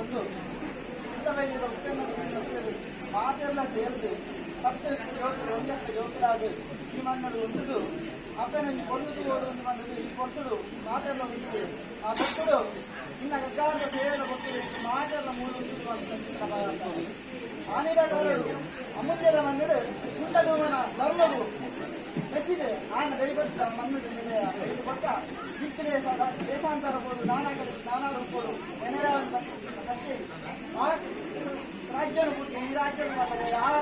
ಬಂದು ಇಂಥ ಉಪೇಂದ್ರ ಮಾತೆಲ್ಲ ಸೇರಿದು 10 ಜೋಕುಲು ಒಂದಷ್ಟು ಜೋಕುಲಾದ ಈ ಮಣ್ಣು ಒಂದುದು ಅಪ್ಪನ ಕೊಡುದು ಒಂದು ಮಣ್ಣು ಈ ಕೊಟ್ಟುಡು ಮಾತೆಲ್ಲ ಉಂಟು ಆ ಕೊಟ್ಟುಡು ಇನ್ನ ಗಗ್ಗಾರದ ಸೇವೆಲ್ಲ ಕೊಟ್ಟುಡು ಮಾತೆಲ್ಲ ಮೂರು ಉಂಟು ಆನಿಡಗಾರರು ಅಮುದ್ಯದ ಮಣ್ಣು ಕುಂಡಲೂಮನ ಧರ್ಮವು ಮೆಚ್ಚಿದೆ ಆಯನ ಬೆಳಿಬತ್ತ ಮಣ್ಣು ಇದು ಕೊಟ್ಟ ಬಿತ್ತನೆ ದೇಶಾಂತರ ಬೋದು ನಾನಾ ಕಡೆ ನಾನಾ ರೂಪೋಡು ಸತ್ಯ ಆ ರಾಜ್ಯನು ಪುಟ್ಟಿ ಈ ರಾಜ್ಯ ಯಾವ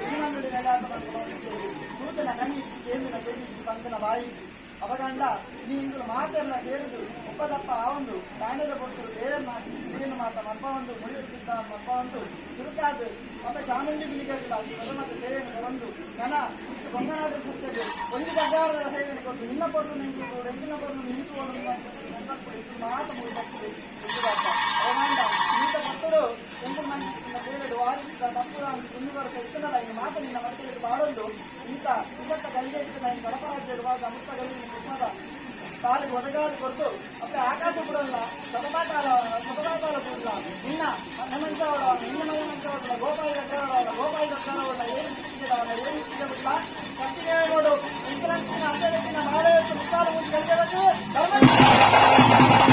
ಈ ಮಣ್ಣು ನೆಲಾತ ನೂತನ ಕಣ್ಣಿ ಕೇಂದ್ರ ಕೆವಿ ಬಂದನ ಬಾಯಿ ಅವಗಂಡ ನೀ ಇಂದು ಮಾತೆಲ್ಲ ಸೇರಿದು ಒಪ್ಪದಪ್ಪ ಆ ಒಂದು ಕಾಂಡದ ಕೊಟ್ಟು ಬೇರೆ ಏನು ಮಾತ ಮಲ್ಪ ಒಂದು ಮುಡಿಯುತ್ತಿದ್ದ ಮಲ್ಪ ಒಂದು ಚುರುಕಾದ ಅಪ್ಪ ಚಾಮುಂಡಿ ಬಿಳಿಗಳಿಲ್ಲ ಮತ್ತೆ ಸೇವೆಯನ್ನು ಬಂದು ಕನ ಇಷ್ಟು ಕೊಂಗನಾಡ ಸುತ್ತದೆ ಒಂದು ಗಗ್ಗಾರದ ಸೇವೆಯನ್ನು ಕೊಟ್ಟು ನಿನ್ನ ಪೊರ್ಲು ನಿಂತು ಎಂದಿನ ಪೊರ್ಲು ನಿಂತು ಮಾತು ಮುಗಿಬರ್ತದೆ ಅವಗಂಡ ಈತ ಭಕ್ತರು ಎಂಬ ನನ್ನ ಬೇರೆಡು ವಾದಿಸಿದ ತಪ್ಪು ಕುಂದುವರೆಗೆ ಇತ್ತನಲ್ಲ ಈ ಮಾತು ನಿನ್ನ ಮಕ್ಕಳಿಗೆ ಬಾಳೊಂದು ಇಂಥ ಇವತ್ತ ಗಂಗೆ ಇತ್ತು ನಾನು ಕಡಪರಾಜ್ಯ ಇರುವಾಗ ಅಮೃತ ಗಲ್ಲಿನ ಕುಸುಮದ ತಾಳಿಗೆ ಒದಗಾದು ಕೊಟ್ಟು ಅಪ್ಪ ಆಕಾಶ ಬಿಡಲ್ಲ ಸಬಮಾಟಾಲ ಸಬಮಾಟಾಲ ಬಿಡಲ್ಲ ನಿನ್ನ ನಮ್ಮಂತವಳ ನಿನ್ನ ಮನೆಯಂತವಳ ಗೋಪಾಲ ದಕ್ಕರವಳ ಗೋಪಾಲ ದಕ್ಕರವಳ ಏನು ಸಿಕ್ಕಿದವಳ ಏನು ಸಿಕ್ಕಬಿಟ್ಲ ಕಟ್ಟಿಗೆ ನೋಡು ಇಂಕಲಂಚಿನ ಅಡ್ಡಗಟ್ಟಿನ ಮಾಲಯತ್ತು ಮುಕ್ಕಾಲು ಮುಂದೆ ಕಲಿಯಬೇಕು ಧರ್ಮ.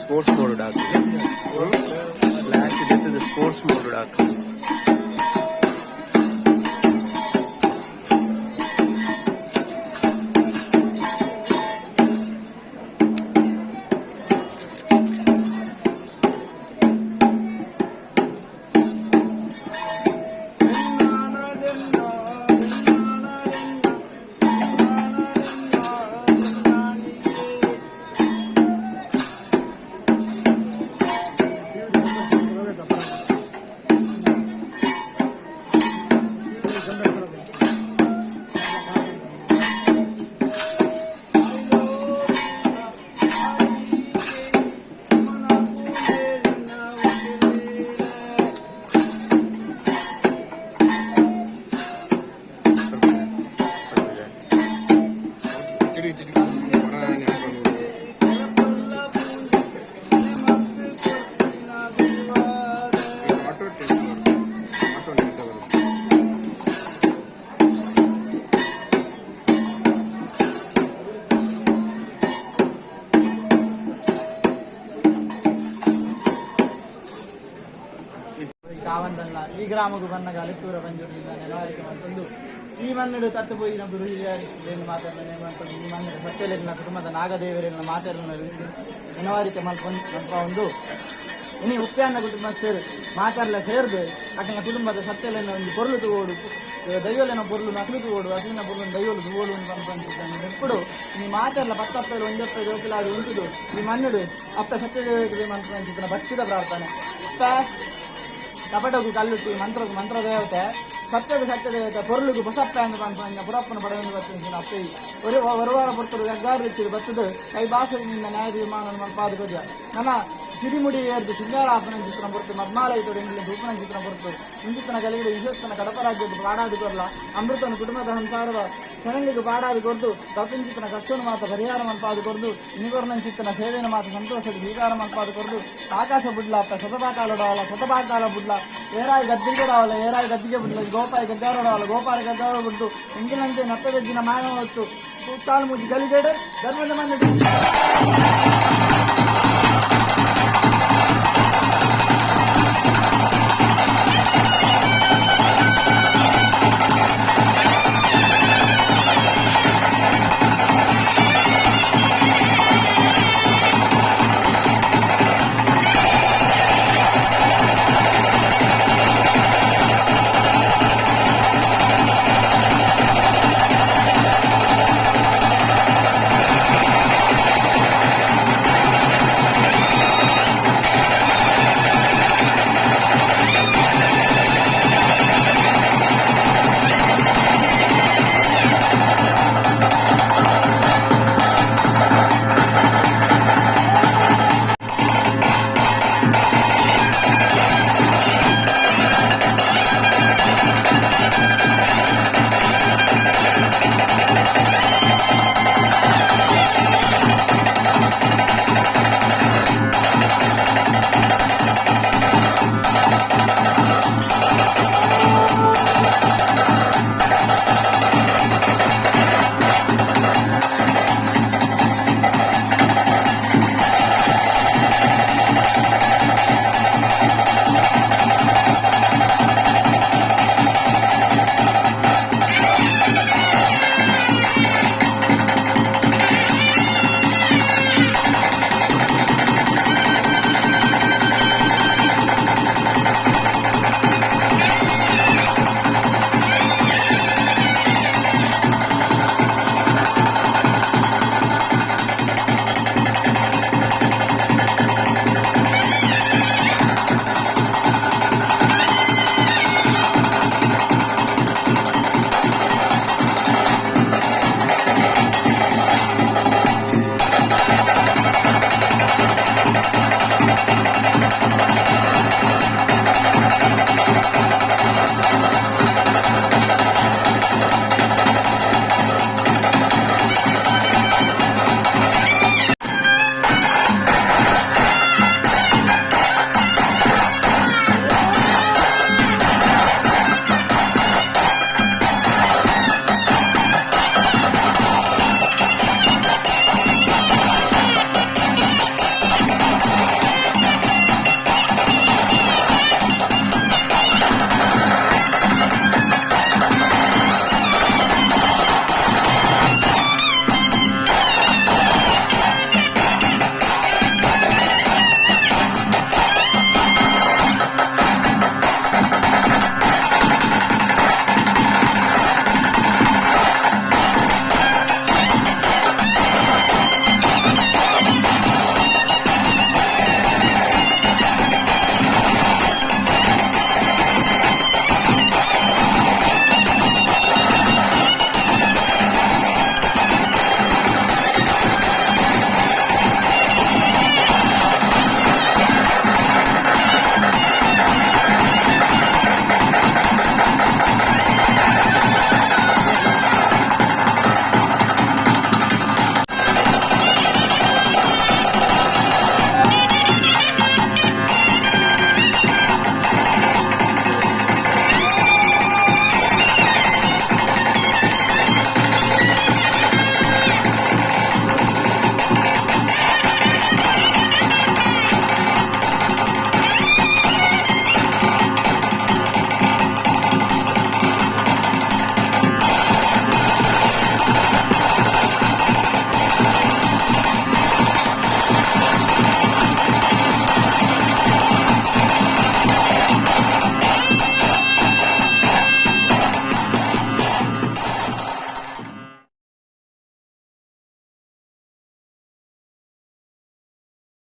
ಸ್ಪೋರ್ಟ್ಸ್ ಮೋಡ್ ಹಾಕು. ಫ್ಲ್ಯಾಶ್ ದೆತ್ತದು ಸ್ಪೋರ್ಟ್ಸ್ ಮೋಡ್ ಹಾಕು. ಚಿಡಿ ಚಿಡಿ ಹೊರ. ಆಟೋ ಟೆಸ್ಟ್, ಆಟೋ ನಿಂತ. ಈ ಕಾವಂದಲ್ಲ ಈ ಗ್ರಾಮకు ಬನ್ನಗ ಅಲಿತ್ತೂರ ಬಂಜೂರಿನ ನೆನವಾರಿಕೆ ಮಂತೊಂದು ಈ ಮಣ್ಣು ತತ್ತು ಪೋಯಿನ ಗುರು ಹಿರಿಯರು ಮಾತಾಡಲು ಮಂತೊಂದು ಈ ಮಣ್ಣಿನ ಸತ್ಯಲೆಲ್ಲ ಕುಟುಂಬದ ನಾಗದೇವರೆಲ್ಲ ಮಾತಾಡಲು ನೆನವಾರಿಕೆ ಮಲ್ಪೊಂದು ಮಲ್ಪ ಒಂದು ಇನಿ ಉಪ್ಪ್ಯಾನ ಕುಟುಂಬ ಸೇರು ಮಾತಾಡಲ ಸೇರ್ದು ಅಕನ ಕುಟುಂಬದ ಸತ್ಯಲೆನ ಒಂದು ಪೊರ್ಲು ತೂವೋಡು, ದೈವಲೆನ ಪೊರ್ಲು ನಕಲು ತೂವೋಡು, ಅಕ್ಲಿನ ಪೊರ್ಲು ದೈವಲು ತೂವೋಡು ಅಂತ ಪನ್ಪಂಚಿದ್ದಾನೆ. ಎಪ್ಪಡು ಈ ಮಾತಾಡಲ ಪತ್ತಪ್ಪಲು ಒಂಜಪ್ಪ ಜೋಕುಲಾಗಿ ಉಂಟುದು ಈ ಮಣ್ಣುಡು ಅಪ್ಪ ಸತ್ಯದೇವರಿಗೆ ಮನ್ಪಂಚಿದ್ದನ ಭಕ್ತಿದ ಪ್ರಾರ್ಥನೆ. ಅಪ್ಪ ಕಪಟಗು ಕಲ್ಲುಟ್ಟಿ, ಮಂತ್ರಗು ಮಂತ್ರ ದೇವತೆ, ಸತ್ಯದ ಸತ್ಯ ದೇವತೆ, ಪೊರ್ಲುಗು ಬಸಪ್ಪ ಅಂತ ಪನ್ಪಂಜ ಪುರಪ್ಪನ ಪಡೆಯನ್ನು ಬತ್ತಿನ ಅಪ್ಪಿ ഒരു ഒരുപാട് പുറത്തൊരു ഗഗ്ഗാർ വെച്ചത് ಬತ್ತದು ಕೈ ಬಾಸದಿಂದ ನ್ಯಾಯ ತೀರ್ಮಾನ ಮಲ್ಪಾದ ಕೊದ್ಯ ನನ್ನ ಸಿರಿಮುಡಿ ಏರ್ದು ಸಿಂಗಾರಾಪನ ಚಿತ್ರ ಪೊರ್ತು ಮರ್ಮಾಲಯತೋಡು ಎಂಗಿಲ ಧೂಪನ ಚಿತ್ರ ಪೊರ್ತು ಇಂಚಿತ್ತನ ಕಲಿಗೆ ವಿಶ್ವಸ್ತನ ಕಡಪ ರಾಜ್ಯದ ಪಾಡಾದಿ ಕೊರ್ಲ ಅಮೃತನ ಕುಟುಂಬದ ಸಂಸಾರದ ಜನಗಳಿಗೆ ಪಾಡಾದಿ ಕೊರ್ದು ಪ್ರಪಂಚಿತನ ಕಷ್ಟನ ಮಾತ ಪರಿಹಾರ ಮಲ್ಪಾದ ಕೊರ್ದು ನಿವರ್ಣ ಚಿತ್ತನ ಸೇವೆನ ಮಾತ ಸಂತೋಷದ ಸ್ವೀಕಾರ ಮಲ್ಪಾದ ಕೊರ್ದು ಆಕಾಶ ಬುಡ್ಲ ಅಪ್ಪ ಶತಪಾತಾಲ ಶತಪಾತಾಲ ಬುಡ್ಲ ಏರಾಯಿ ಗದ್ದಿಗೆ ರಾವಲ ಏರಾಯಿ ಗದ್ದಿಗೆ ಬುಡ್ಲ ಗೋಪಾಯಿ ಗದ್ದಾರ ಗೋಪಾಲ ಗದ್ದಾರ ಬುಡ್ದು ಇಂಗಿನಂತೆ ನತ್ತವೆಜ್ಜಿನ ಮಾನವ ಹೊತ್ತು ತಾಳು ಮುಜ್ಜಿ ಗಲಿಗೇಡು ಧರ್ಮದ ಮನೆ.